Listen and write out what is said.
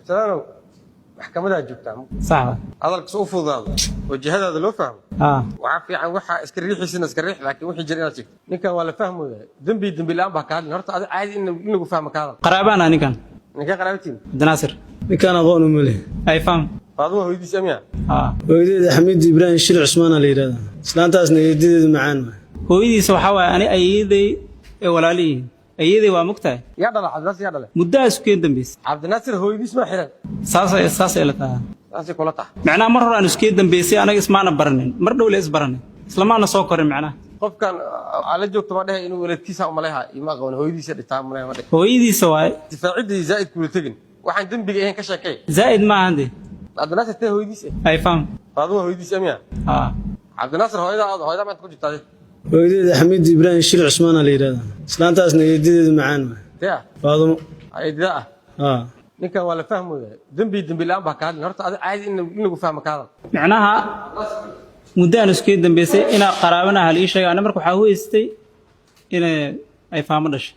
Cabdisalaanow, maxkamadaa joogtaa. Sax wa. Hadalka u fududaado oo jihadaada loo fahmo. Haa. Waxaa fiican waxaa iska riixiisina iska riix, laakiin wixii jira inaad sheegto. Ninkan waa la fahmooya, dembi dembi la'aan baa ka hadlin. Horta adi caadi in lagu fahmo ka hadal. Qaraabaan ninkan. Ninkee qaraabatiin? Cabdinaasir. Ninkaan aqoon uma leh. Ay faham. Faaduma hooyadiis amiya? Haa. Hooyadeeda Xamiid Ibraahim Shil Cusmaana la yidhahdaa, islaantaasna eedadeedu macaan waay. Hooyadiisa waxaa waaye ani ayeeday ee walaaliyihiin. Ayeeday waa mogtahay. Yaa dhala Cabdinaasir? Yaa dhalay? Muddaa isku keen dambeysay. Cabdinaasir hooyadiis ma xiran? Saasay la tahay. Saasay kula tahay. Macnaha mar hore aan isku keen dambeysay, anaga ismaana baranin, mar dhow le isbaranin, islamaana soo korin macnaha. Qofkan ala joogto ma dhehe inuu waladkiisa umaleha ima aqoon, hooyadiisa dhitaa umaleha ma dhehe. Hooyadiisa waaye. Difaacidii zaa'id kula tegin, waxaan dembiga ahayn ka sheekay. Zaa'id maahan de. Cabdinaasir tee hooyadiis eh? Ay faham. Faaduma hooyadiis amiya? Haa. Cabdinaasir hooyada, hooyada maanta ku jirtaa? Hooyadeeda Xamiid Ibraahim Shil Cusmaana la yidhahdaa, islaantaasna eedadeedu macaan waay. Tee ah? Faadumo. Eedida ah? Haa. Ninkan waa la fahmooya, dembi dembi la'aan baa ka hadlin. Horta adi caadi in lagu fahmo ka hadal. Macnaha muddo aan isku keen dambeysay inaa qaraabana hal ii sheegay, ana marka waxaa u haystay inay ay faamo dhashay.